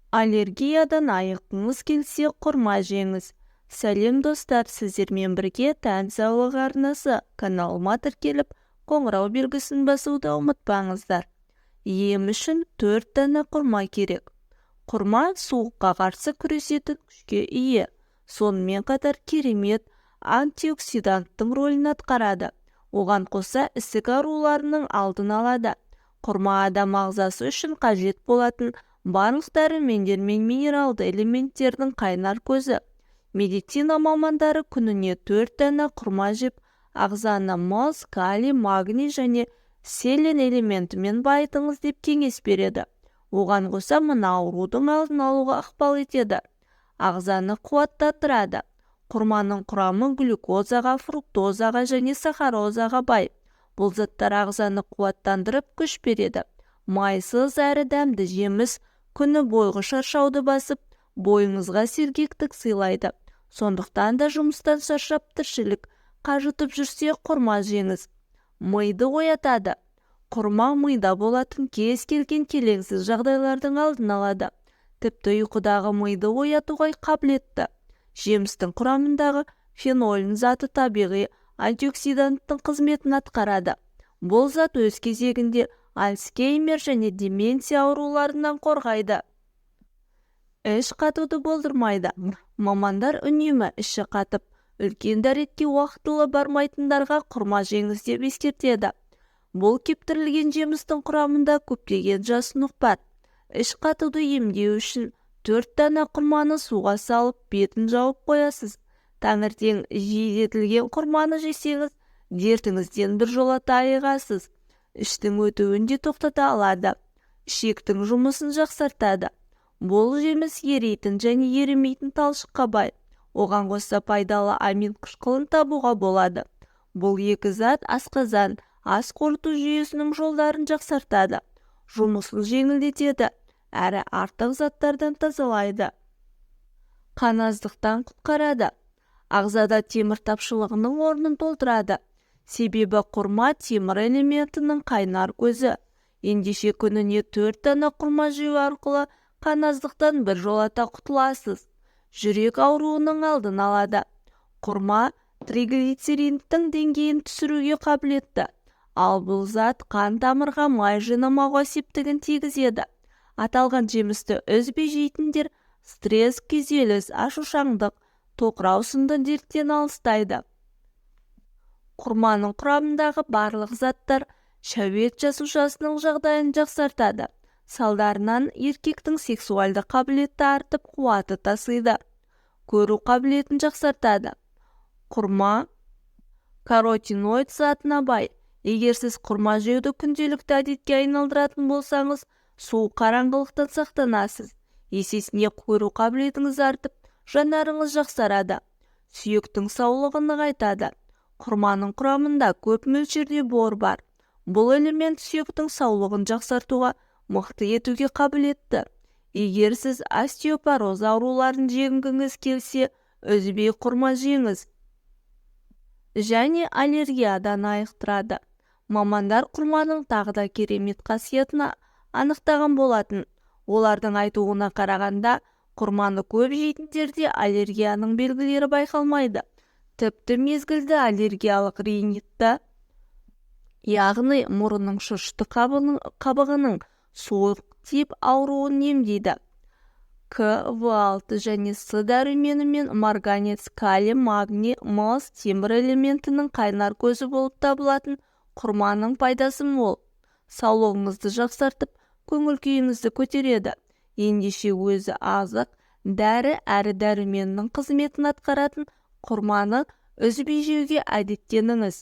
Аллергиядан айыққыңыз келсе, құрма жеңіз. Сәлем, достар! Сіздермен бірге «Тән саулығы» арнасы. Каналыма тіркеліп, қоңырау белгісін басуды ұмытпаңыздар. Ем үшін төрт дана құрма керек. Құрма суыққа қарсы күресетін күшке ие, сонымен қатар керемет антиоксиданттың рөлін атқарады. Оған қоса ісік ауруларының алдын алады. Құрма адам ағзасы үшін қажет болатын барлық дәрумендер мен минералды элементтердің қайнар көзі. Медицина мамандары күніне төрт дана құрма жеп, ағзаны мыс, калий, магний және селен элементімен байытыңыз деп кеңес береді. Оған қоса мына аурудың алдын алуға ықпал етеді. Ағзаны қуаттандырады. Құрманың құрамы глюкозаға, фруктозаға және сахарозаға бай. Бұл заттар ағзаны қуаттандырып, күш береді. Майсыз әрі дәмді жеміс күні бойғы шаршауды басып, бойыңызға сергектік сыйлайды. Сондықтан да жұмыстан шаршап, тіршілік қажытып жүрсе, құрма жеңіз. Миды оятады. Құрма мида болатын кез келген келеңсіз жағдайлардың алдын алады, тіпті ұйқыдағы миды оятуға қабілетті. Жемістің құрамындағы фенолин заты табиғи антиоксиданттың қызметін атқарады. Бұл зат өз кезегінде Альцгеймер және деменция ауруларынан қорғайды. Іш қатуды болдырмайды. Мамандар үнемі іші қатып, үлкен дәретке уақытылы бармайтындарға құрма жеңіз деп ескертеді. Бұл кептірілген жемістің құрамында көптеген жасұнық бар. Іш қатуды емдеу үшін төрт дана құрманы суға салып, бетін жауып қоясыз. Таңертең жидетілген құрманы жесеңіз, дертіңізден біржолата айығасыз. Іштің өтуін де тоқтата алады, ішектің жұмысын жақсартады. Бұл жеміс еритін және ерімейтін талшыққа бай. Оған қоса пайдалы амин қышқылын табуға болады. Бұл екі зат асқазан, ас қорыту жүйесінің жолдарын жақсартады, жұмысын жеңілдетеді әрі артық заттардан тазалайды. Қаназдықтан құтқарады. Ағзада темір тапшылығының орнын толтырады, себебі құрма темір элементінің қайнар көзі. Ендеше күніне төрт дана құрма жеу арқылы қаназдықтан біржолата құтыласыз. Жүрек ауруының алдын алады. Құрма триглицеридтің деңгейін түсіруге қабілетті, ал бұл зат қан тамырға май жинамауға септігін тигізеді. Аталған жемісті үзбей жейтіндер стресс, күйзеліс, ашушаңдық, тоқырау сынды дерттен алыстайды. Құрманың құрамындағы барлық заттар шәует жасушасының жағдайын жақсартады. Салдарынан еркектің сексуалды қабілеті артып, қуаты тасиды. Көру қабілетін жақсартады. Құрма каротиноид затына бай. Егер сіз құрма жеуді күнделікті әдетке айналдыратын болсаңыз, суық қараңғылықтан сақтанасыз. Есесіне көру қабілетіңіз артып, жанарыңыз жақсарады. Сүйектің саулығын нығайтады. Құрманың құрамында көп мөлшерде бор бар. Бұл элемент сүйектің саулығын жақсартуға, мықты етуге қабілетті. Егер сіз остеопороз ауруларын жеңгіңіз келсе, үзбей құрма жеңіз. Және аллергиядан айықтырады. Мамандар құрманың тағы да керемет қасиетін анықтаған болатын. Олардың айтуына қарағанда, құрманы көп жейтіндерде аллергияның белгілері байқалмайды. Тіпті мезгілді аллергиялық ринитті, яғни мұрынның шырышты қабығының суық тиіп ауруын емдейді. К, В6 және С дәрумені мен марганец, калий, магний, мыс, темір элементінің қайнар көзі болып табылатын құрманың пайдасы мол. Саулығыңызды жақсартып, көңіл күйіңізді көтереді. Ендеше өзі азық, дәрі әрі дәруменнің қызметін атқаратын құрманы үзбей жеуге әдеттеніңіз.